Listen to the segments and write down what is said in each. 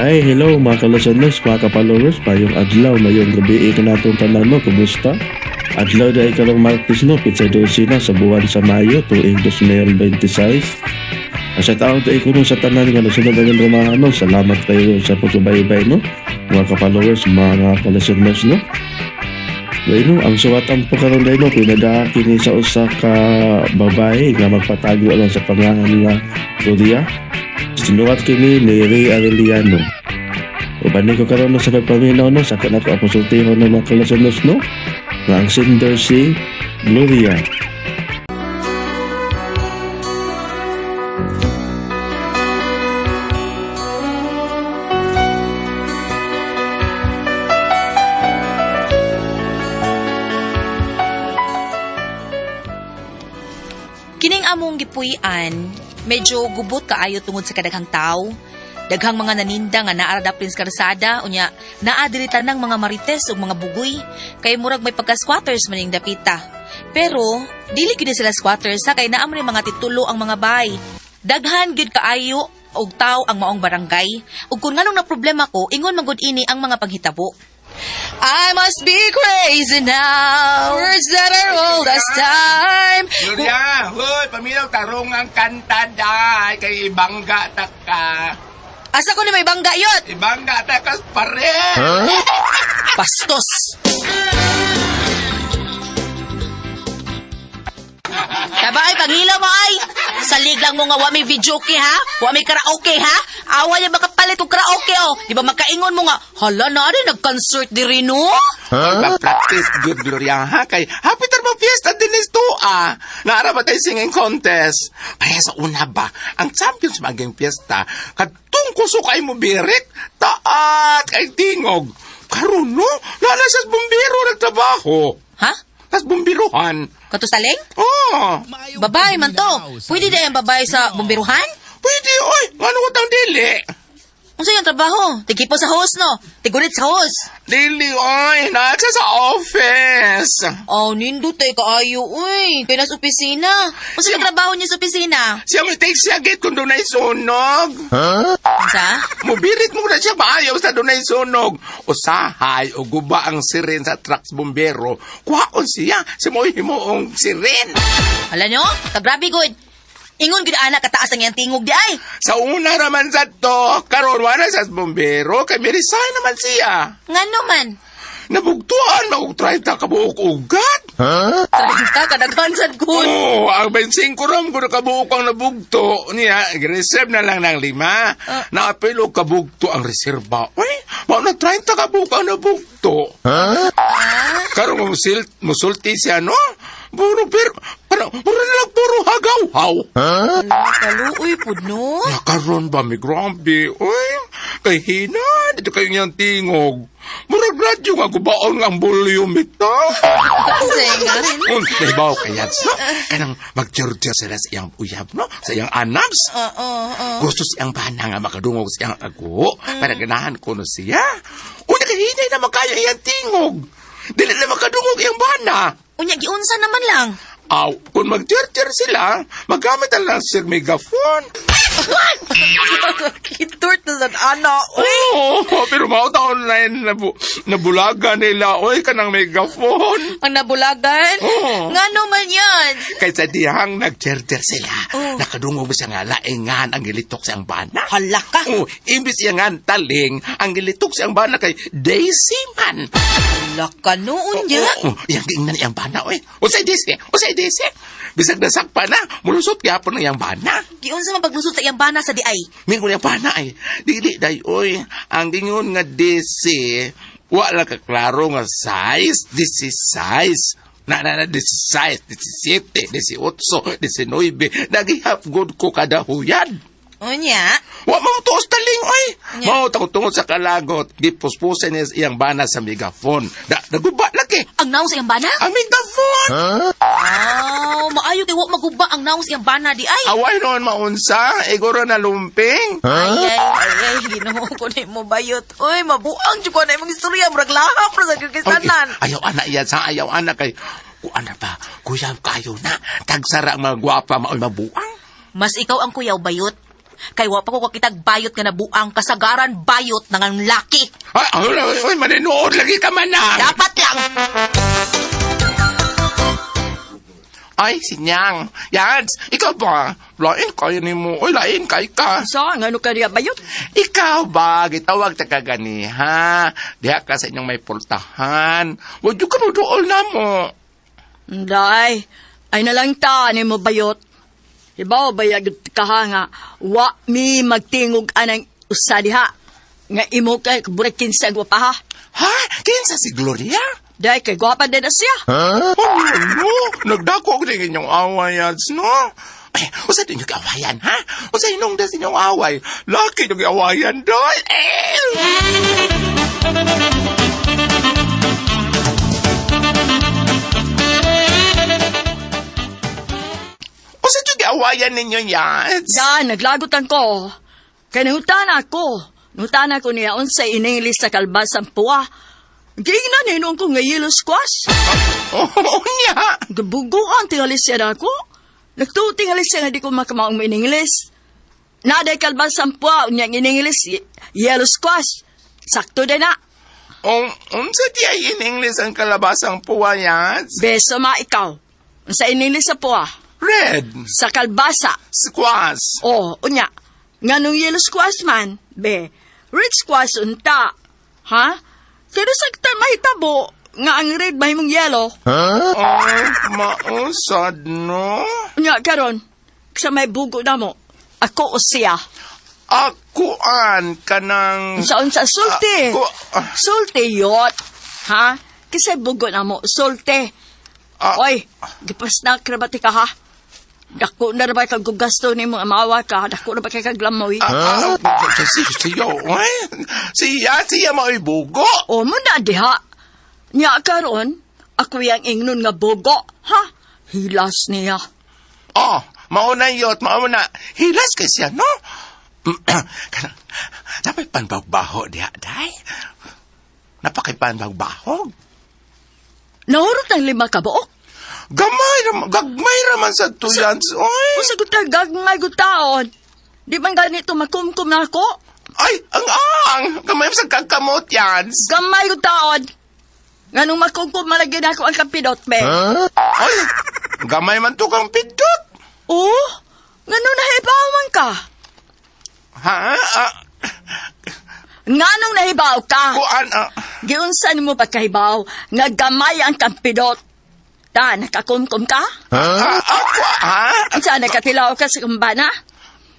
Ay, hello mga ka-listeners, mga ka-followers, mayong adlaw, mayong gabi kanatong tanan no, kumusta? Adlaw na karong Martes no, pitsa 12 na sa buwan sa Mayo, tuig 2026. Shout out ay kuno sa tanan nga nasunod ang rumahan no. Salamat kayo sa pagsubaybay no, mga ka-followers, mga ka-listeners no. Bueno, ang suwatan po karon dahil no, pinadaa kini sa usa ka babae nga magpatago lang sa pangalan nga Gloria. Sinuwat kini ni Ray Arellano. Uban ko karon no sa pagpaminaw no, sa kanako ako sultihon ng mga ka-listeners no, nga ang sender si Gloria. Kining among gipuy-an, medyo gubot kaayo tungod sa kadaghang tao. Daghang mga naninda nga naa ra dapin sa karsada, unya naa diri tanang mga marites ug mga bugoy kay murag may pagka-squatters maning dapita. Pero dili gyud sila squatters sa kay naa man mga titulo ang mga bay. Daghan gyud kaayo og tao ang maong barangay. Ug kun nganong na problema ko, ingon man gud ini ang mga panghitabo. I must be crazy now. Words that are old as time. Gloria, hoy, paminaw tarong ang kanta dai kay ibangga ta ka. Asa ko ni may bangga yun? Ibangga ta ka pare. Bastos! Taba ay, panghilaw mo ay! Salig lang mo nga wa may videoke ha? Wa may karaoke ha? Awa niya makapalit og karaoke oh. Di ba makaingon mo nga, hala na rin nag-concert diri no? Huh? Practice good Gloria ha kay happy mo fiesta din is ah. Naara ba tayo singing contest? Kaya sa una ba, ang champions maging fiesta, kadtong kusok ay mo birik, taat kay tingog. Karon no, nana sa bumbiro nagtrabaho. Ha? Tas bumbiruhan. Katusaling? Oh, Babae man to. Pwede na yung babae sa bumbiruhan? pwede oy, ngano utang dili? Unsa yung trabaho? Tigipo sa host no? Tigulit sa host. Dili oy, nasa sa office. Oh, nindot ay kaayo, uy. Kaya nasa opisina. Unsa yung trabaho niya sa opisina? Siya mo take siya gate kung doon ay sunog. Unsa? Mubirit mo na siya maayaw sa doon ay sunog. Usahay o guba ang siren sa trucks bumbero. Kuhaon siya sa mo himuong siren. Hala nyo, kagrabe good. Ingon gud ana kataas ang iyang tingog di ay. Sa una raman sa to, karon wala sa bumbero, kay may resign naman siya. Ngano man? Nabugtuan, maug 30 kabuok ugat. 30 kadaghan sad good. Oo, ang 25 ram ko na kabuok ang nabugto. Niya, reserve na lang ng lima. Naapil og kabugto ang reserba. Uy, mao na 30 kabuok ang nabugto. Ah, Karon musulti siya, no? Puro, pero, parang, puro na lang, puro hagaw-haw. hala kaluoy pud no. Ya, karon ba, mi grabe, uy, kay hina, dito kayo niyang tingog. Murag radyo nga gubaon nga ang volume ito. Senga. Nahibaw kay Yads, no? Kanang mag-jerjer sila sa iyang uyab, no? Sa iyang anabs. Oo, oo. Gusto siyang bana nga makadungog sa iyang ago. Para ganahan ko no siya. Unya kay hinay na makaya iyang tingog. Dili na makadungog iyang bana. Unya giunsa naman lang. Aw, kung mag-jerjer sila, magamit na lang sir megaphone. Kiturt na sad ana. Uy. Oo, pero mao taon na nabulaga nila. Oy, kanang megaphone. Ang nabulagan. Oo. Ngano man yan? Kaysa dihang nag-jerjer sila, Oo. nakadungog siya nga laingan ang gilitok sa iyang bana. Hala ka. Oo, imbis siya nga taling, ang gilitok sa iyang bana kay Daisy man. Hala ka no unya. Oo, iyang giingnan iyang bana, oy. Usay Daisy, usay Daisy. Bisag nasakpa na, mulusot gyapon ang iyang bana. Giunsa man paglusot sa iyang bana sa di ay. Mingon iyang bana ay, dili day, oy. Ang gingon nga DC, wala ka klaro nga size, this is size. Na na na, this is size, 17, 18, 19. Nagihap good ko kada huyan. Unya. Wa mo tuos taling oy. Nya. Mao ta tungod sa kalagot, gipuspusan niya iyang bana sa megafon. Da naguba lagi. Ang naong sa iyang bana? Ang megafon. Aw, maayo kay wa maguba ang naong sa iyang bana di ay. Away noon maunsa, iguro na lumping. Ay, ay, ay, ay, ginoo ko na mo bayot. Uy, mabuang jud ko na imong istorya, murag lahap ra sa gyud kay tanan. Ay, ayaw ana iya sa ayaw ana kay kuan na ba kuyaw kayo na tagsara ang mga gwapa maoy mabuang. Mas ikaw ang kuyaw bayot. Kay wa pa ko kakitag bayot nga nabuang kasagaran bayot ng ang laki. Ay, ay, ay, ay, maninood lagi ka man ah. Dapat lang. Ay, sinyang. Yads, ikaw ba? Lain kayo ni mo. Oy, lain kay ka. Sa, ngano ka niya bayot? Ikaw ba? Gitawag ta ka gani, ha? Diha ka sa inyong may pultahan. Huwag ka mo dool na mo. Day, ay nalang ta ni mo bayot. Ibaw bayag ka ha nga, wa mi magtingog anang usa diha. Nga imo kay burakin sa gwapa ha. Ha? Kinsa si Gloria? Day, kay gwapa din na siya. Oh, no. Nagdako og ning inyong away, Yads, no? Ay, usa din yung awayan, ha? Usa inong das inyong away. Laki yung awayan, doy. Eh! Usa yung awayan ninyo, Yads? Dan, naglagotan ko. Kay nangutana ako. Nangutana ko niya unsa in-English sa kalbasang puwa. Giingnan hinuon ko nga yellow squash. Oh, unya. Gabuguan tingali siya na ako. Nagtuo tingali siya nga di ko makamaong mo in English. Naday kalbasang puwa, unya in English, yellow squash. Sakto din na. Unsa di ay in English ang kalabasang puwa, Yads? Beso ma ikaw. Unsa in English sa puwa? Red. Sa kalbasa. Squash. Oh, unya. Nganong yellow squash man, be. Red squash unta. Ha? Pero sa kita mahitabo nga ang red mahimong yellow. Oh, mausad, no? Unya karon sa may bugo na mo. Ako o siya. Akuan ka ng... Unsa unsa sulti. Ako, ah. Sulti yot. Ha? Kasi bugo na mo sulti. Ah. Oy, gipas na krabati ka ha. Dako na ra ba kag gugasto nimo amawa ka? Dako na ba kay kaglamoy? Ah, ah, siya, oy. Siya, siya mao'y bugo. O mo na diha. Nya karon, ako yang ingnon nga bugo, ha? Hilas niya. Oh, mauna yot, mauna. Hilas kay siya, no? Kanang, napay panbagbaho diha, day. Napakay panbagbahog. Nahurot ang lima ka buok. Gamay raman, gagmay raman sa tuyan, oy. Usa gud ta gagmay gud taon. Di man ganito makumkum na ako. Ay, ang ang, gamay sa kagkamot yan. Gamay gud taon. Nganong makumkum malagi na ako ang kapidot, be. Ay, gamay man to kang pindot. Oh, nganong nahibaw man ka? Ha? Ah, Nganong nahibaw ka? kuan, ah. Giunsa nimo pagkahibaw nga gamay ang kampidot. Ta, nakakumkum ka? Ah, ako, ha? Unsa nakatilaw ka sa kumbana?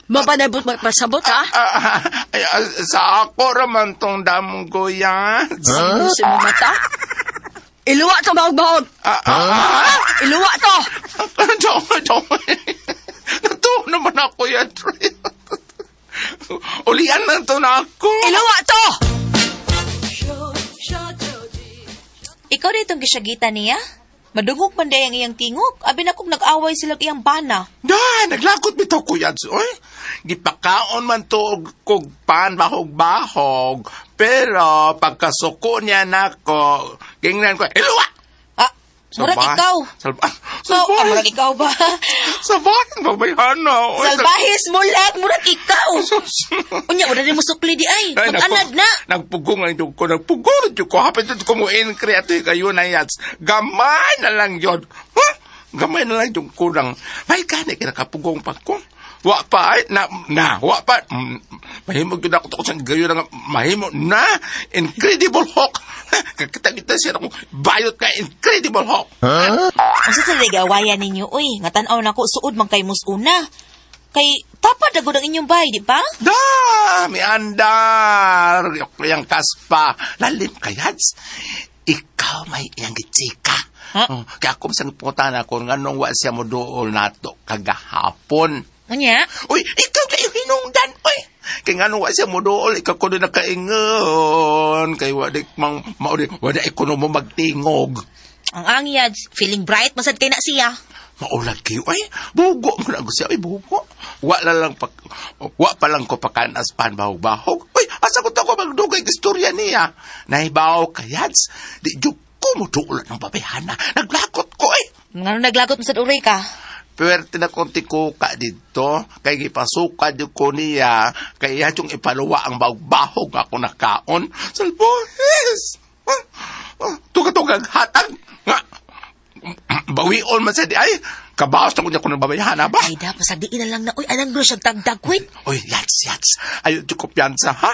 Mo ba nabot magpasabot ha? Ah, ah, ay, ah, sa ako raman tong damong goya. Huh? Sa mata? Iluwa to bahog-bahog. Ah, ah, ah. Iluwa to. Joke, joke. Natuwa naman ako yan, Trey. Ulian na to na ako. Iluwa to. Ikaw na itong gisyagita niya? Madungog man day ang iyang tingog. Abi na kung nag-away sila iyang bana. Da, naglakot bitaw ko yan, oy. Gipakaon man to og kog pan bahog-bahog. Pero pagkasuko niya nako, gingnan ko, iluwa! Ah, murag ikaw. Salba. So, ah, murag ikaw ba? Salbahin ba may hana? Oy, Salbahis mo lang, murag ikaw. Unya, wala rin mo sukli di ay. Ay, Mag-anad na. Nagpugong ang ko, nagpugong ang ko. Hapit ito ko mo in ato kayo na yats. Gamay na lang yun. Huh? Gamay na lang yung kurang. May gani kinakapugong pa ko. Wa pa ay, na, na, wa pa. Mahimo gyud ako to sa gayo na nga, mahimo na. Incredible Hulk. Kakita kita siya akong bayot ka, Incredible Hulk. Unsa sa gawayan ninyo, uy? Nga tan-aw nako suod man kay musuna. Kay tapad na gud ang inyong bay, di ba? Da, mi andar. Yang kaspa. Lalim kayats. Ikaw may iyang gitsika. Ha? Oh, kaya kung sa putan ako, nganong wa siya mo dool nato kagahapon. Unya? Uy, ikaw kayo hinungdan, uy. Kaya nganong wa siya mo dool, ikaw ko din nakaingon. Kay wa di mang, mauli, wa di ko mo magtingog. Ang angyad, feeling bright masad kay na siya. Maulag kayo, ay, bugo mo na siya, ay, bugo. Wa na lang, pa, wa pa lang ko pakanas pan bahog-bahog. Uy, asa ko to ko magdugay ng istorya niya. Nahibaw kayats, di jud ko mo duulan ng babehana. Naglakot ko, ay. Ngano naglagot masad uray ka? Puwerte na konti kuka dito. Kay gipasuka di ko niya. Kay iya yung ipaluwa ang bagbahog ako nakaon. Salbohes! Tugatugag hatag! Nga! Bawion man sa di ay! Kabawas na ko niya ko ng babayhana ba? Ay da, pasagdiin na lang na. Uy, anang bro siyang tagdagwit. Uy, yats, yats. Ayaw di kumpiyansa, ha?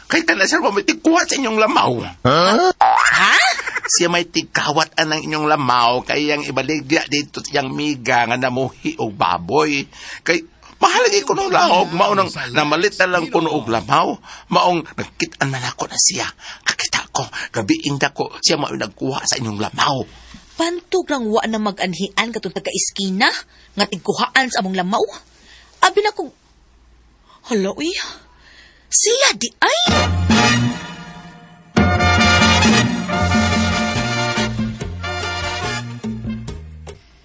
Kay ka na sir, may tigkuha sa inyong lamaw. Ha? Siya may tigkawat anang inyong lamaw kay yang ibaligya dito siyang miga nga namuhi og baboy. Kay mahalagi ko nung lahog, maunang namalit na lang kuno og lamaw, maong nagkit-an man ako na siya. Kakita ko, gabiing dako, siya mao nagkuha sa inyong lamaw. Pantog lang wa na mag-anhian katong taga-iskina nga tigkuhaan sa among lamaw. Abi na kong... Hala, uy. Siya di ay!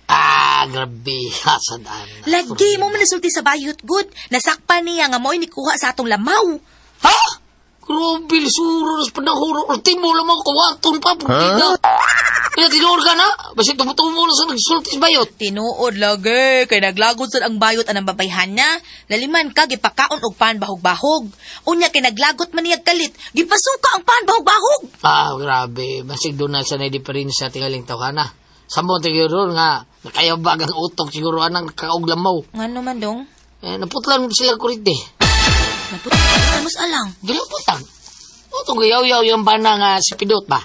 Ah, grabe. Hasadaan. Lagi mo man nasulti sa bayot, good. Nasakpan niya nga mo'y nikuha sa atong lamaw. Ha? Grabe, lisuro sa panahon. Ultimo lamang kawaton pa. Pagkita. Kaya tinuod ka na. Basta tumutumo na sa nagsultis bayot. Tinuod lagi kay naglagod sad ang bayot anang babayhan niya. Laliman ka gipakaon og pan bahog-bahog. Unya kay naglagot man niya kalit, gipasuka ang pan bahog-bahog. Ah, grabe. Basig doon na sa na-diferensya tingaling tawhana. Sambo siguro nga, nakayabag ang utok siguro anang kaog lamaw. Ngano man dong? Eh, naputlan sila kurite. Naputlan mas alang. Giluputang. Utong gayaw-yaw yung bana nga si Pidot ba?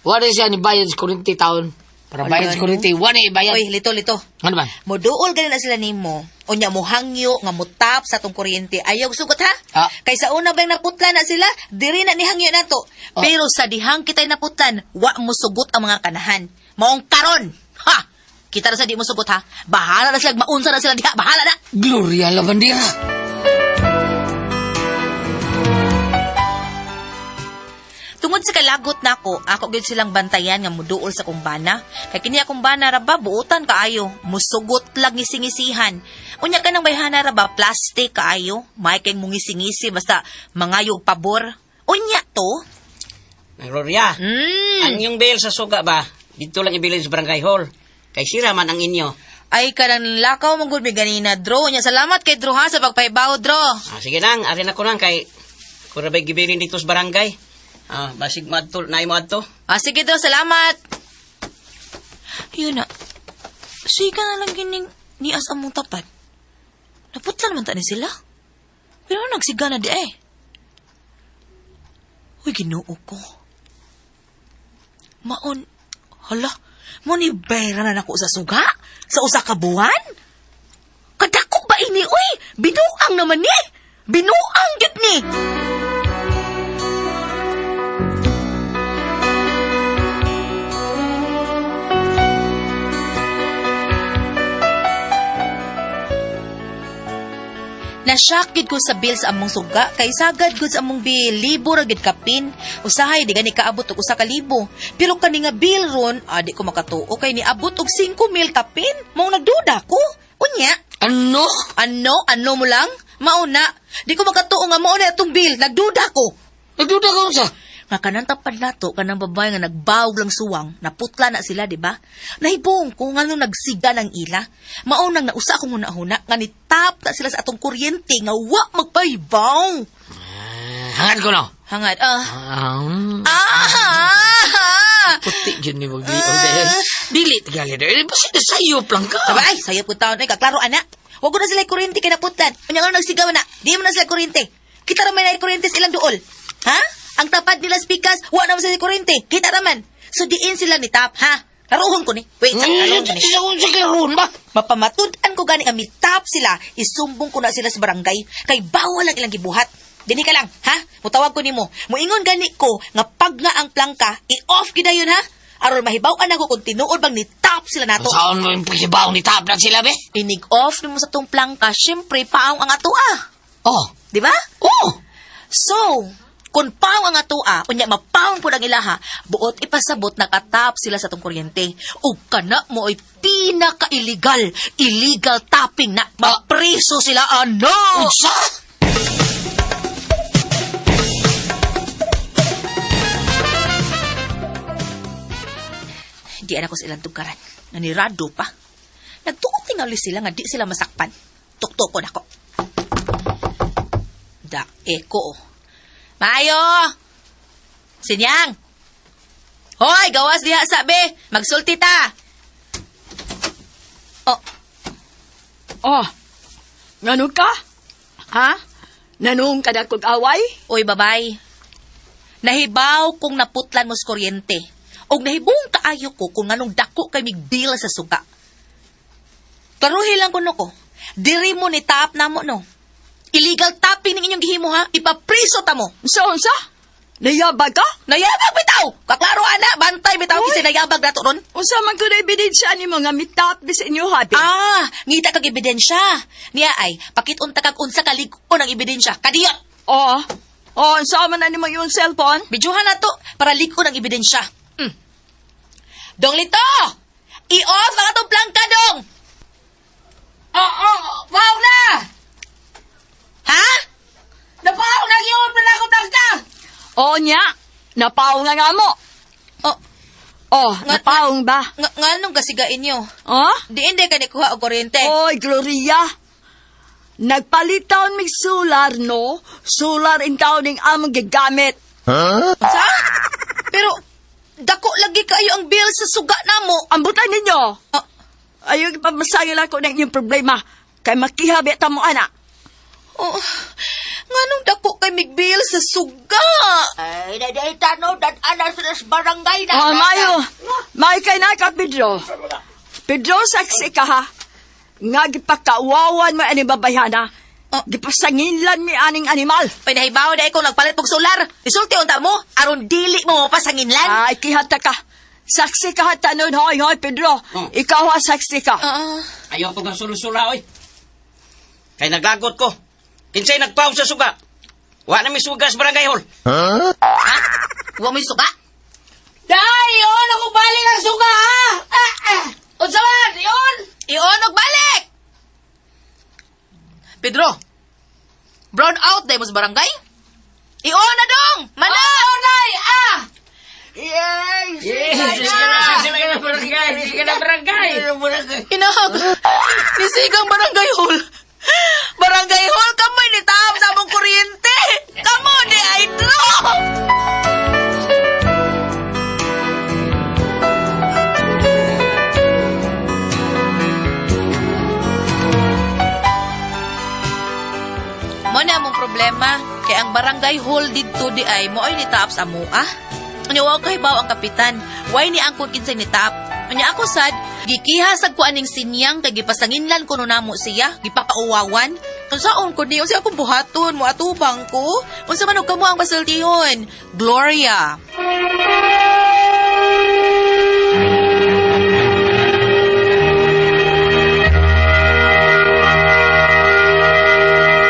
Wala siya ni bayad sa kurinte taon. Para bayad sa kurinte, wala bayad. Oy, lito lito. Ano ba? Moduol gani na sila nimo. Unya mo hangyo nga mutap sa tong kuryente. Ayaw sugot ha. Ah. Kay sa una bang naputlan na sila, diri na ni hangyo nato. Ah. Pero sa dihang kitay naputlan, wa mo sugot ang mga kanahan. Maong karon. Ha. Kita na sa di mo sugot ha. Bahala na sila, maunsa na sila diha, bahala na. Gloria la bandera. Tungod sa kalagot nako, ako gyud silang bantayan nga muduol sa kong bana. Kay kini akong bana ra ba buotan kaayo, musugot lang ngisingisihan. Unya kanang bayhana ra ba plastic kaayo, may kay mungisingisi basta mangayog pabor. Unya to. Gloria, ang inyong bill sa suga ba? Dito lang ibilin sa barangay hall. Kay sira man ang inyo. Ay kanang lakaw mong gud mi ganina Dro. Unya salamat kay Dro ha sa pagpahibaw Dro. Ah, sige nang, arin ako nang kay kung rabay gibilin dito sa barangay. Ah, basig mo adto, naay mo adto. Ah, sige Dro, salamat. Yun na. Sige na lang gining nias among tapat. Naputlan man ta ni sila. Pero nagsiga na di eh. Uy, ginoo ko. Maon, hala, mo ni Bera na nako sa suga? Sa usa ka buwan? Kadako ba ini, uy? Binuang naman ni! Binuang gid ni! Nashock gid ko sa bill sa among suga kay sagad gud sa among bill libo ra gid kapin. Usahay di gani kaabot og usa ka libo. Pero kani nga bill ron, di ko makatuo kay niabot og 5,000 kapin. Mao nagduda ko. Unya, Ano? ano ano mo lang? Mauna, di ko makatuo nga mao na atong bill. Nagduda ko. Nagduda ka sa? Nga kanang tapad nato kanang babae nga nagbawg lang suwang, naputla na sila, di ba? Nahibong ko nga nung nagsiga ng ila. Maunang nausa akong huna-huna nga nitap na sila sa atong kuryente nga wa magpahibaw. Ah, hangad ko no. Hangad, ah. Ah! Puti yun ni magdi. Dili, tagali. Eh, basta sayop lang ka. Sabi, ay, sayop ko taon. Ay, kaklaro, ana. Wag ko na sila kuryente kay naputlan. Unya nga nagsigaw na. Di mo na sila kuryente. Kita raman na kuryente sa ilang duol. Ha? Ang tapad nila speakers, wa naman sila kuryente. Kita raman. So diin sila ni tap, ha? Laruhon ko ni. Wait, sa laruhon ko ni. Sa klaroon ba? Mapamatud-an ko gani nga mitap sila, isumbong ko na sila sa barangay kay bawal ang ilang gibuhat. Dinhi ka lang, ha? Mutawag ko nimo. Muingon gani ko nga pag nga ang plangka, i-off gid dayon ha. Aron mahibaw-an ako kung tinuod bang nitap sila nato. Saan mo yung pakibaw ni tap na sila, be? Inig-off nimo sa tong plangka, syempre paong ang atoa. Oh. Di ba? Oh! So, kung paong ang atoa, unya mapaong pud ang ilaha, buot ipasabot nakatap sila sa tong kuryente. Ug kana mo ay pinaka-illegal, illegal tapping na mapreso sila ano. Unsa? Di ana ko sa ilang tugkaran. Nanirado pa. Nagtuot tingali sila nga di sila masakpan. Tuktukon ako. Da, eko. Oh. Mayo! Sinyang! Hoy, gawas diha sabi. Magsulti ta. Oh, Oh, ngano ka? Ha? Nanong ka na kog away? Uy, babay. Nahibaw kung naputlan mo sa kuryente. Og nahibong kaayo ko kung anong dako kay migbil sa suga. Klaruhi lang kuno ko. Diri mo ni tap na mo no. Illegal tapping ning inyong gihimo ha. Ipapriso ta mo. Unsa, unsa? Nayabag ka? Nayabag bitaw. Kaklaro ana, bantay bitaw kasi nayabag nato ron. Unsa man ko na ebidensya nimo nga mitap bi sa inyo habi? Ah, ngita kag ebidensya. Niya ay pakit-unta kag unsa ka lig-on ang ebidensya. Kadiyot. Oo. Oo, unsa man na nimo yung cellphone? Bidyuhan na to para lig-on ang ebidensya. Dong Lito! I-off ang atong plangka, dong! Oh, paw na! Ha? Napaw na yun! Wala akong plangka! Oo niya. Napaong nga nga mo. Oh, Oh, Nga- napaong ba? nga, nganong kasigain nyo? Oh? Di hindi ka nikuha og kuryente. Oy, Gloria. Nagpalitaon mig solar, no? Solar in taon ning among gigamit. Sa? Pero, dako lagi kayo ang bill sa suga namo. Ambutan ninyo. Oh, Ayaw ipamasayo lang ko ng inyong problema. Kay makihabi ta mo, ana. oh, nganong dako kay mig bill sa suga? Ay, dahil no, dad-ana sila sa barangay na. Oh, Mayo. Mayo kay na ka, Pedro. Pedro, saksi ka, ha? Nga gipakawawan mo aning babayhana. Oh. Gipasanginlan mi aning animal. Pinahibaw na ikaw nagpalit og solar. Isulti unta mo, aron dili mo mapasanginlan. Ay, kihata ka. Saksi ka ha, tanon. Hoy, hoy, Pedro. Ikaw ha, saksi ka. Ah, Ayaw ko nga sulusula, oy. Kay naglagot ko. Kinsay nagpaw sa suga. Wa na mi suga sa barangay hall. ha? Wa mo'y suga? Dahil, yun! Ako balik ang suga, ha? Ah, ah. Unsa man, yun! Ion og balik! Pedro, brown out dahil mo sa barangay? Ion na dong! Mana! Oh, nay! Ah! Yes, sige na, sige na barangay, sige na barangay. Inahag! Nisigang barangay hall! Barangay hall, kamoy ni taam sa among kuryente! Kamo ni Aidro! Mo na among problema, kay ang barangay hall didto di ay mo ay ni taap sa amoa. Unya wa kay baw ang kapitan, way ni angkon kinsay ni taap. Unya ako sad, gikiha sad ko aning sinyang kay gipasanginlan ko no namo siya, gipakauwawan. Unsaon ko ni unsa akong buhaton mo atubang ko? Unsa man og kamo ang basultihon? Gloria.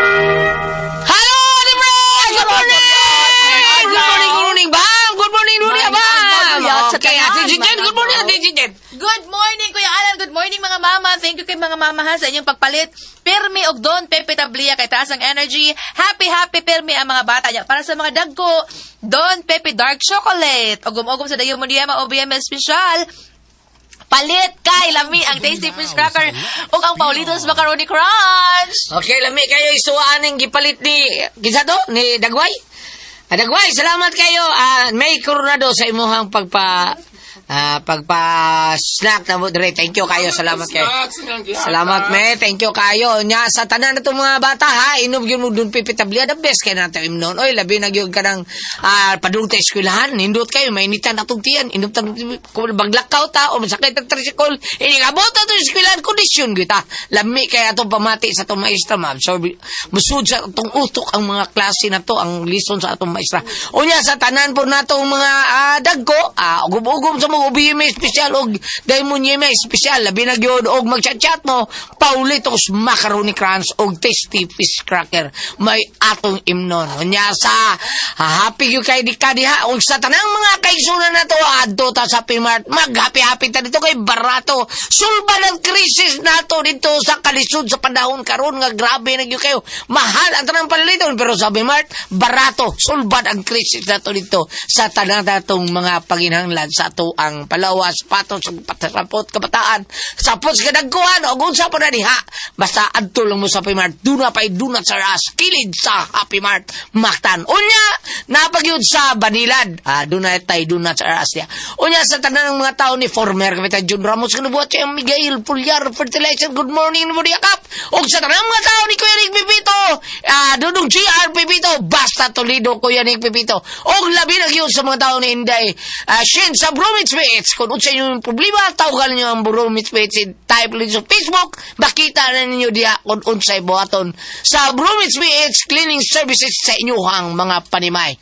Hello, Dimray! Good morning! Good morning, good morning, bang! Good morning, Nuria, bang! Okay, Ate Jijen, good morning, Ate Jijen. Good morning, Kuya Alan. Good morning, mga mama. Thank you kay mga mama ha sa inyong pagpalit. Pirmi og Don Pepe Tablia kay taas ang energy. Happy, happy pirmi ang mga bata niya. Para sa mga dagko, Don Pepe Dark Chocolate. Ugom-ugom sa Dayo Mundiama OBM Special. Palit kay lami ang Tasty Fish Cracker ug ang Paulitos Macaroni Crunch. Okay, lami kayo isuwaan ng gipalit ni, kinsa to? Ni Dagway? Ah, Dagway, salamat kayo. Ah, May Coronado sa imuhang pagpa snack na mo dire. Thank you kayo. Salamat kayo. Salamat me, thank you kayo. Nya sa tanan na itong mga bata ha, inom gyud mo dun pipitablia the best kay nato imnon. Oy, labi na gyud ka ng padung ta eskwelahan, nindot kayo mainitan atong tiyan, inom ta kung baglakaw ta o masakit ang tricycle, ini abot ta atong eskwelahan kondisyon gyud ta. Lami kay atong pamati sa atong maestra ma'am. So musud sa atong utok ang mga klase na to, ang lesson sa atong maestra. Unya sa tanan po natong mga dagko, ugom-ugom sa mga UBM espesyal og Diamond Yeme espesyal, labi na gyud og magchat-chat mo, Paulitos Macaroni Crunch og Tasty Fish Cracker may atong imnon. Unya sa happy gyud kay di ka diha og sa tanang mga kaigsunan nato adto ta sa Pimart, mag-happy-happy ta dito kay barato. Sulba ng krisis nato dito sa kalisod sa panahon karon nga grabe na gyud kayo. Mahal ang tanang paliliton pero sa Pimart barato. Sulbad ang krisis nato dito sa tanang natong mga panginahanglan sa ato ang palawas, patos, patasapot, kabataan, sapot sa kadagkuhan, o kung sa pa na diha. Basta adto lang mo sa Happy Mart, duna pa'y Donuts R Us, kilid sa Happy Mart, Mactan. Unya, napagyud sa Banilad. Ah, duna tay Donuts R Us diha. Unya sa tanan ng mga tao ni former Kapitan John Ramos, kanubuhat siya Miguel Pulyar Fertilizer, good morning mo diha kap. Og sa tanan ng mga tao ni Kuya Nick Pipito, Dudong GR Pipito, basta Toledo Kuya Nick Pipito. Og labi na gyud sa mga tao ni Inday, Shin sa Bromits Mates. Kung unsa inyong problema, tawagan niyo ang Bromits Mates. Type lang sa Facebook, makita na ninyo diha kung unsay buhaton sa Bromits Mates Cleaning Services sa inyuhang mga panimay.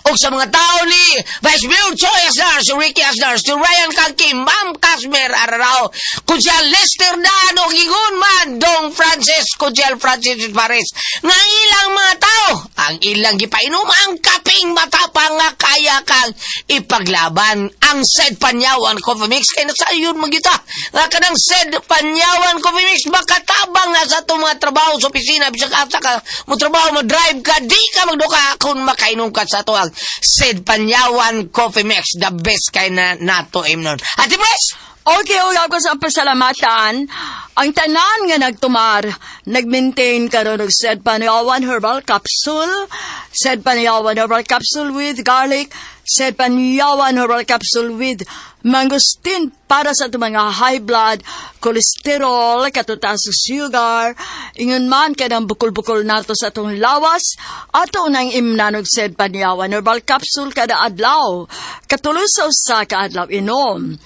O sa mga tao ni Vice Mayor Choi Asnar, si Ricky Asnar, si Ryan Kangki, Ma'am Casmer Ararao, kung siya Lester Dano, Gingon man, Dong Francis, Kusyal Francis Pares, nga ang ilang mga tao, ang ilang gipainom, ang kaping matapang nga kaya kang ipaglaban. Ang Said Panyawan Coffee Mix, kay nasayon magyuta, nga kanang Said Panyawan Coffee Mix, makatabang na sa itong mga trabaho sa opisina, bisag asa ka, mo trabaho, mo drive ka, di ka magduka kung makainom ka sa ato ang Said Panyawan Coffee Mix, the best kay na nato imnon. Ate Pres! Okay, og ako sa pasalamatan, ang tanan nga nagtumar, nag-maintain karon og Said Panyawan Herbal Capsule, Said Panyawan Herbal Capsule with garlic, Said Panyawan Herbal Capsule with mangosteen para sa atong mga high blood, cholesterol, katutaas sa sugar, ingon man kanang bukol-bukol nato sa atong lawas, ato nang imnan og Said Panyawan Herbal Capsule kada adlaw. Katulo sa usa ka adlaw inom.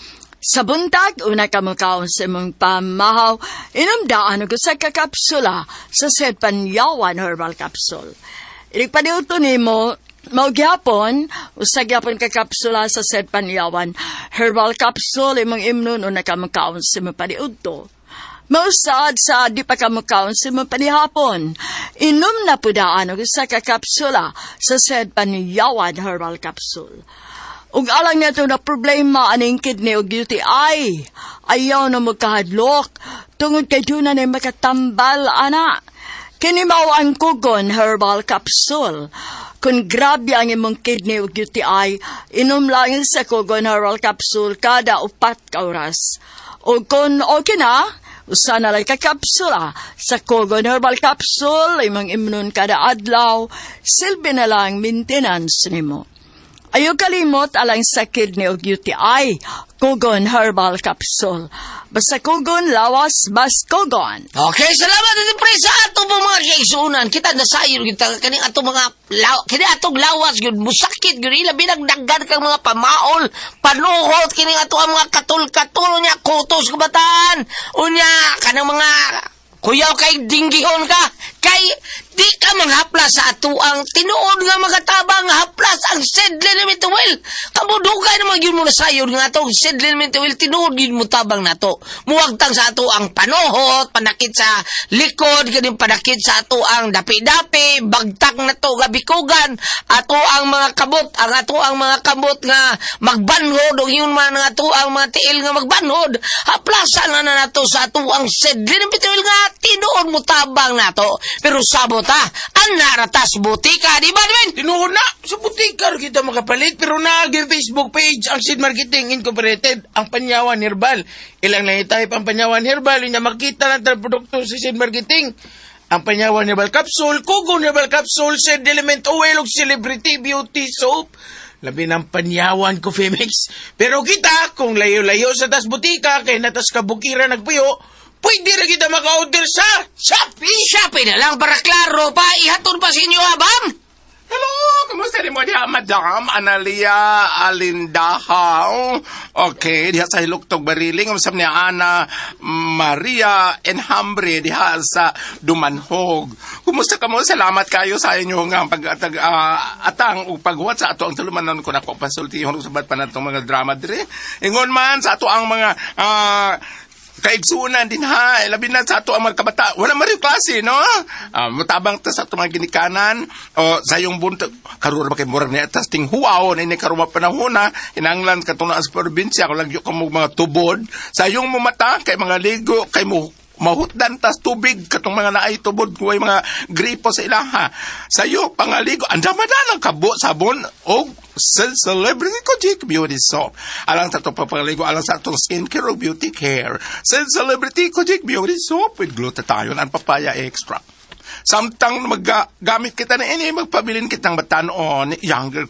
Sa buntag, una ka mukaon sa imong pamahaw, inom daan og usa ka kapsula sa Said Panyawan Herbal Capsule. Inig paniudto nimo, mao gyapon, usa gyapon ka kapsula sa Said Panyawan Herbal Capsule imong imnon una ka mukaon sa imong paniudto. Mausad sa di pa ka mukaon sa imong panihapon. Inom na pudaan og usa ka kapsula sa Said Panyawan Herbal Capsule. Ug alang nato na problema aning kidney ug UTI. Ayaw na magkahadlok tungod kay duna na makatambal ana. Kini mao ang Kugon Herbal Capsule. Kung grabe ang imong kidney ug UTI, inom lang sa Kugon Herbal Capsule kada 4 ka oras. O kung okay na, usa na lang ka kapsula sa Kugon Herbal Capsule, imong imnon kada adlaw, silbi na lang maintenance nimo. Ayaw kalimot alang sa kidney ug UTI, Kugon Herbal Capsule. Basta Kugon, lawas, bas Kugon. Okay, salamat Ate Pres sa ato po mga kaigsuonan. Kita nasayon kita kaning ato mga law, kini atong lawas gyud musakit gyud ila binagdaggan kang mga pamaol, panuhot kini ato ang mga katul-katul nya kutos kabataan. Unya kanang mga kuyaw kay dinggihon ka kay di ka manghaplas sa ato ang tinuod nga magatabang haplas ang Said Liniment Oil. Kamudugay naman yun mo nasayon nga atong Said Liniment Oil tinuod yun mo tabang nato. Muwagtang sa ato ang panuhot, panakit sa likod, kaning panakit sa ato ang dapi-dapi, bagtak na to gabikugan, ato ang mga kabot, ang ato ang mga kabot nga magbanhod, o yun man ang ato ang mga tiil nga magbanhod, haplasan na na nato sa ato ang Said Liniment Oil nga tinuod mo tabang nato. Pero sabot ha, ang naratas butika, di ba, Dwayne? Tinuod na, sa butika ra kita makapalit pero naagi Facebook page ang Seed Marketing Incorporated, ang Panyawan Herbal. Ilang na type ang Panyawan Herbal, yun na makita lang ang produkto sa Seed Marketing. Ang Panyawan Herbal Capsule, Kugon Herbal Capsule, Seed Element Oil, ug Celebrity Beauty Soap. Labi ng Panyawan Coffee Mix. Pero kita, kung layo-layo sa tas butika, kay natas kabukira nagpuyo, pwede ra kita maka-order sa Shopee! Shopee na lang para klaro pa, ihatod pa sa inyo, ha, bam? Hello, kumusta ni mo diha, Madam Analia Alindahaw? Okay, diha sa Hiluktog Bariling, usab ni Ana Maria Enhambre diha sa Dumanhog. Kumusta ka mo? Salamat kayo sa inyo nga pag atang ug paghuwat sa ato ang tulumanon ko nako pasultihon ug sabat pa natong mga drama dire. Ingon man sa ato ang mga kaigsunan din ha, eh, labi na sa ato ang mga kabata. Wala man rin klase, no? Mutabang ta sa ato mga ginikanan o sa iyong buntag. Karon ba kay murag niya tas ting huwaw ni karon panahon na kinahanglan katunaan sa probinsya kung lagyo ka mo mga tubod sa iyong mumata kay mga ligo kay mo Mahutdan tas tubig katong mga naay tubod kuway mga gripo sa ilaha. Sayo pangaligo ang damadalang kabo sabon og Celebrity Kojic Beauty Soap. Alang sa itong papangaligo, alang sa itong skincare o beauty care. Celebrity Kojic Beauty Soap with glutathione and papaya extract. Samtang maggamit kita na ini, magpabilin kitang batanon, younger,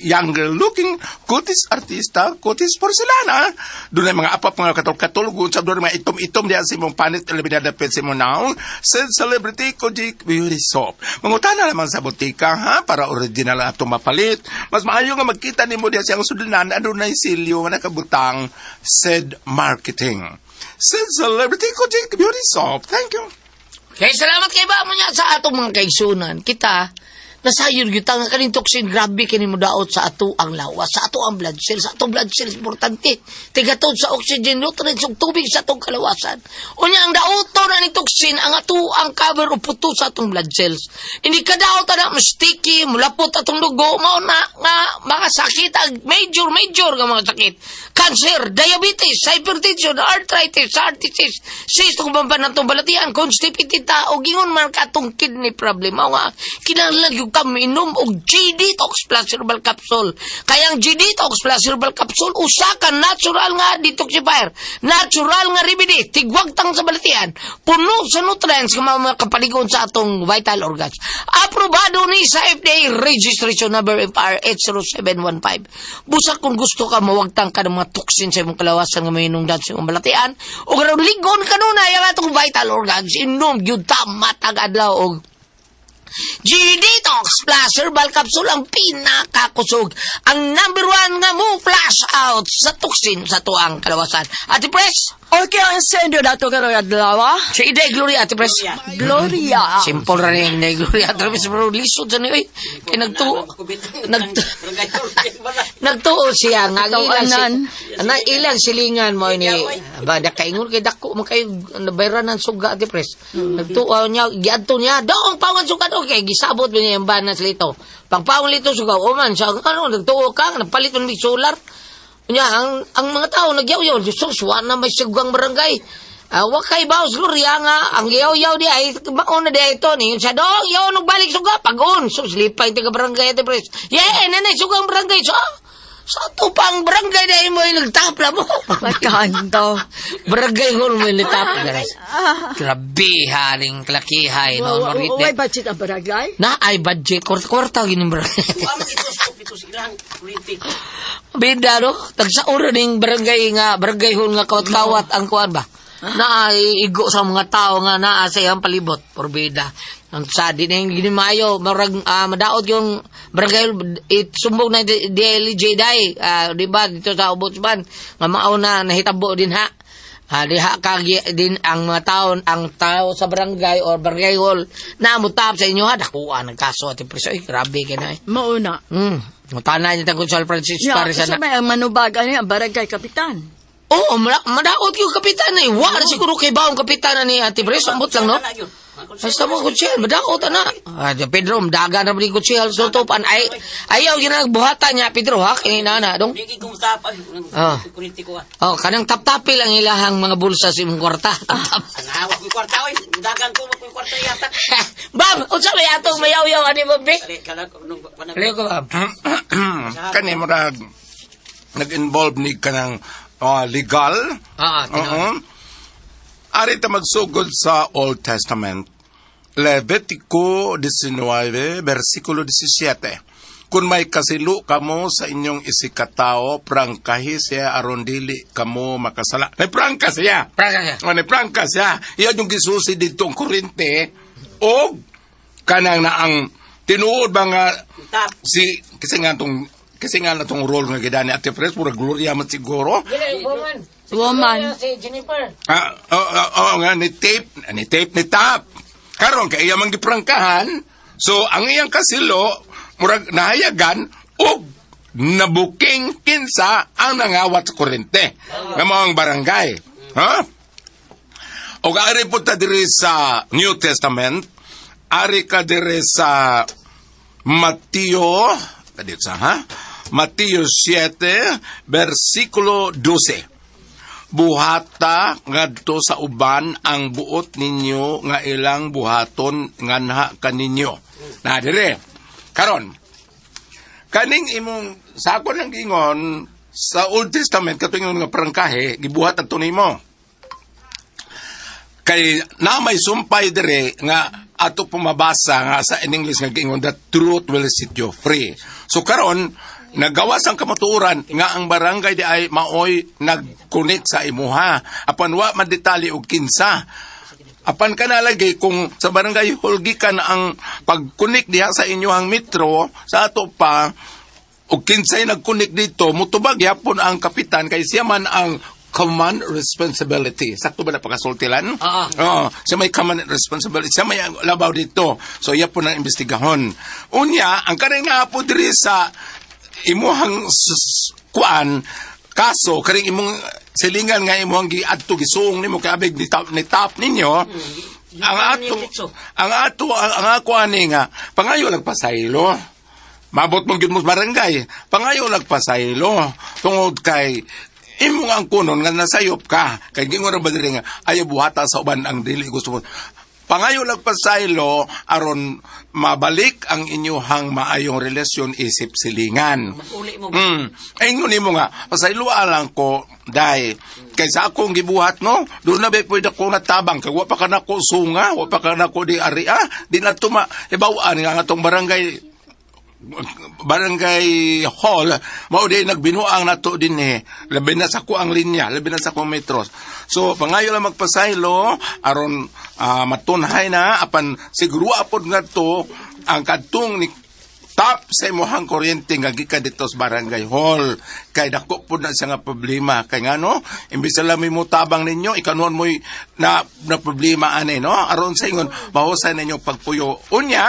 younger looking, kutis artista, kutis porcelana. Doon ay mga apap mga katol-katol, sa doon mga itom-itom diyan sa imong panit, labi na dapit sa imong naong, sa Celebrity Kojic Beauty Soap. Mangutana naman sa botika, ha, para original ang atong mapalit. Mas maayo nga magkita nimo diya siyang sudlanan, adunay silyo nga nakabutang said marketing. Said Celebrity Kojic Beauty Soap. Thank you. Kaya salamat kay ba mo niya sa atong mga kaigsunan. Kita, nasayon gyud ta nga kaning toxin grabe kini mo daot sa ato ang lawas, sa ato ang blood cells, sa atong blood cells importante. Tigatod sa oxygen, nutrients ug tubig sa atong kalawasan. Unya ang daoto na ni toxin ang ato ang cover o puto sa atong blood cells. Hindi ka daot ana mo sticky, mulapot atong dugo, mao na nga makasakit ang major major nga mga sakit. Cancer, diabetes, hypertension, arthritis, heart disease, cyst ug bamban atong balatian, constipated ta o gingon man ka atong kidney problem. Mao nga kinahanglan gyud ka minom og G-Detox Plus Herbal Capsule. Kaya ang G-Detox Plus Herbal Capsule usa ka natural nga detoxifier, natural nga remedy, tigwagtang sa balatian, puno sa nutrients nga mao mga kapaligon sa atong vital organs. Aprobado ni sa FDA, registration number FR 80715. Busa kung gusto ka mawagtang ka ng mga toxin sa imong kalawasan nga may nungdan sa imong balatian o karon ligon kanunay ang atong vital organs, inom gyud ta matag adlaw og G-Detox Plus Herbal Capsule, ang pinakakusog. Ang number one nga mo flash out sa toxin sa tuang kalawasan. Ate Pres, Okay, ang sender nato karong adlaw, ah. Si Inday Gloria, Ate Pres. Gloria. Simple ra ni Inday Gloria. Ate Pres, pero lisod sa niyo eh. Kaya nagtuo siya nga ang ilang si, Tawanan. ana ilang silingan mo ni ba da kaingon kay dako man kayo nabayran ng suga, Ate Pres. Nagtuo niya, giadto niya doong pawan suga do kay gisabot niya yung banas lito. Pagpawan lito suga o man siya ano nagtuo ka nagpalit man mig solar. Nya ang mga tao nagyaw-yaw, sus, wa na may sugang barangay. Ah, wa kay baos Gloria nga ang yaw-yaw di ay mauna di ay ito ni siya dong yaw nagbalik suga pag-on sus lipay taga barangay, Ate Pres. Yeah, nanay sugang barangay so sa ato pang barangay dahil mo yung nagtapla mo. Magkanto. Barangay hall mo yung nagtapla. Guys. Grabe haling kalakihay. No, Margit. Way budget ang barangay? Na ay budget. Kwarta-kwarta gining barangay. Ito. Bida no? Tagsaura ning barangay nga, barangay hall nga kawat-kawat ang kuan ba? Naa igo sa mga tao nga naa sa iyang palibot. Porbida. Ang sa di na yung ginimayo, marag, madaot yung barangay hall, it sumbong na DLJ day, di ba, dito sa ombudsman, nga mao na nahitabo din ha. Diha ka din ang mga tao, ang tao sa barangay or barangay hall na mutap sa inyo ha, dakuan ang kaso at preso. Ay, grabe ka na eh. Mauna. Mutana niya tagod sa Francis Ya, Paris sa na. may ang manubag ano ang barangay kapitan. Oo, madaot yung kapitan eh. Wa na siguro kay baong kapitan na ni Ate Pres. Ambot lang, no? Basta mo kutsihal, madaot na. Ah, di, Pedro, madaga na ba ni kutsihal sa tupan? Ay, ayaw, ginagbuhatan niya, Pedro, ha? Kaya na, dong. Hindi kong tap ay Ah. kuryente ko ah. Oh, kanang tap-tapil ang ilahang mga bulsa sa imong kwarta. Tap-tap. Ang hawak ko kwarta oy, dagan ko ko kwarta yata. Bam, unsa may atong mayaw-yaw ani mo, be? Dali kala ko nung panag. Liyo ko, bam. Kani murag nag-involve ni kanang legal. Ah, tinuod. Oo. Ari ta magsugod sa Old Testament. Levitico 19, versikulo 17. Kung may kasilo kamo sa inyong isikatao, prangkahi siya aron dili kamo makasala. May prangka siya. Prangka siya. Oh, may prangka siya. Iyan yung gisusi dito ang kurente o kanang na ang tinuod ba nga Tap. si kasi nga na tong role nga gidani Ate Pres, pura gloria man siguro. Dili, woman. Woman. Si Jennifer. Ah, oo, oo, nga ni tape ni tap. Karon kay iya man giprangkahan, so ang iyang kasilo murag nahayagan og nabuking kinsa ang nangawat sa kuryente nga mao ang barangay. Ha? Og ari po ta diri sa New Testament, ari ka diri sa Mateo, dito sa ha? Mateo 7, versikulo 12. Buhata ngadto sa uban ang buot ninyo nga ilang buhaton nganha kaninyo. Na dire. Karon, kaning imong sa ako nang gingon sa Old Testament, katong ingon nga prangkahe gibuhat adto nimo. Kay na may sumpay dire nga ato pumabasa nga sa in English nga giingon, "The truth will set you free." So karon nagawas ang kamatuoran nga ang barangay di ay maoy nag-connect sa imuha. Apan wa man detalye og kinsa. Apan ka nalagay kung sa barangay hall gikan ang pag-connect diha sa inyohang metro sa ato pa og kinsay nag-connect dito, mutubag yapon ang kapitan kay siya man ang command responsibility. Sakto ba na pagkasultilan? Oo. Oo. Siya may command responsibility. Siya may labaw dito. So, iya po ng imbestigahon. Unya, ang kanang nga po diri sa imuhang kuan, kaso, karing imong silingan nga imuhang giadto gisuong nimo kay abig ni tap ninyo, ang ato ang ato ang ako ani nga pangayo nagpasaylo. Mabot mong gyud mo sa barangay, pangayo nagpasaylo tungod kay imong ang kunon nga nasayop ka, kay gingon ra ba diri nga ayaw buhata sa uban ang dili gusto mo. Pangayo nagpasaylo aron mabalik ang inyuhang maayong relasyon isip silingan. Uli mo ba? Ay ingon nimo nga pasayloa lang ko dai kay sa akong gibuhat, no, doon na ba pwede ko natabang kay wa pa ka nako sunga, wa pa ka nako di ari, ah, di na tuma ibaw-an nga atong barangay hall mao di nagbinuang nato din eh, labi na sa kuang linya, labi na sa kuang metros. So pangayo lang magpasaylo aron matunhay na. Apan siguro apod ngadto ang kadtong ni tap sa imuhang kuryente nga gikan dito sa barangay hall kay dako pud na siya nga problema, kay ngano imbis na lang mo tabang ninyo, ikanuan mo'y na na problema ani, no, aron sa ingon mahusay ninyo pagpuyo. Unya,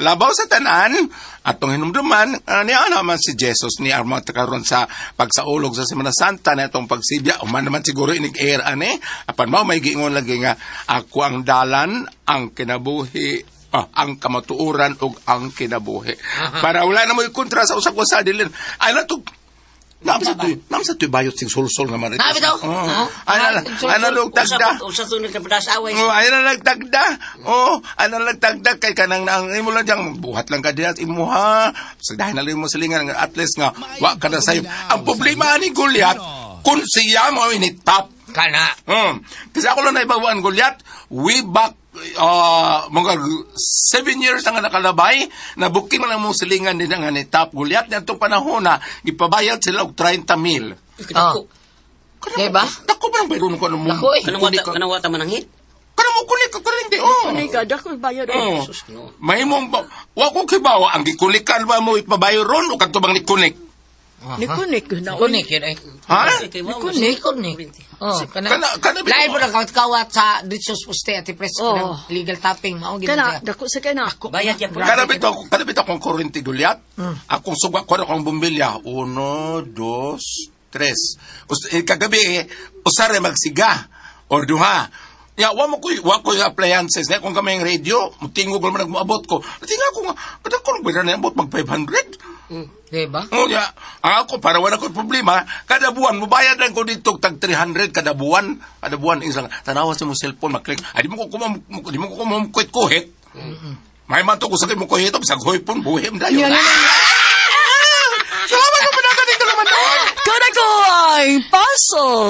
labaw sa tanan, atong hinumduman niya naman si Jesus ni armo karon sa pagsaulog sa Semana Santa na itong pagsidya uman naman siguro inig air ani. Apan mao may giingon lagi nga ako ang dalan, ang kinabuhi, ang kamatuoran ug ang kinabuhi. Para wala na mo'y kontra sa usag usa dilin. Ay na to. Naam sa tuy bayot sing sulsol nga marites. Naa bitaw? Oh. Oh. Ay na, ay na lug tagda. Usa to nagkapadas away. Oh, ay na nagtagda. Oh, ay na nagtagda kay kanang ang imo lang diyang buhat lang ka diyan imuha. Sa dahil na lang mo silingan nga at least nga wa ka na sayo. Ang problema ni Goliath kung siya mo ini-tap. Kana. Kasi ako lang naibawaan Goliath, way back, mga 7 years na nga nakalabay, na booking man ang mong silingan din nga ni Top Goliath. Niadtong panahon na, ipabayad sila og 30 mil. Oh. Di ba? Dako ba nang bayroon ko ano mo? Dako eh. Kanang wata, kanang wata man ang hit. Kanang mo kunik ka kuryente, oh. Kunik ka, dako bayad. Oh. Sus, no. Mahimong ba, wa ko kibawa, ang gikulikan ba mo ipabayron o kadto bang nikunik? Nikunik na. Kunik yun eh. Ha? Kunik. Kunik. Oh, kana. Kana Lain po ng kawat-kawat sa Ditsos Poste at Press Oh. kanang legal tapping mao gid Kana, siya. dako sa kana. Bayad yan po. Kada bitaw akong kuryente Goliath. Akong suga ko akong bumbilya. Uno, dos, tres. Eh, kagabi eh, usare magsiga or duha. Ya, wa ko yung appliances na kung kami yung radio, mutingog naman nagmuabot ko. Tingnan ko nga, kada ko nang na abot mag 500. Di ba? Oh, ya, ang ako para wala ko problema, kada buwan mubayad lang ko dito tag 300 kada buwan, kada buwan isang tanawa sa mo cellphone maklik. Ay di mo ko kumam kuhit. May man to ko sa mo kuhit sa hoypon buhim dayon. Salamat sa panagan dito naman doon. Kana ko ang puzzle.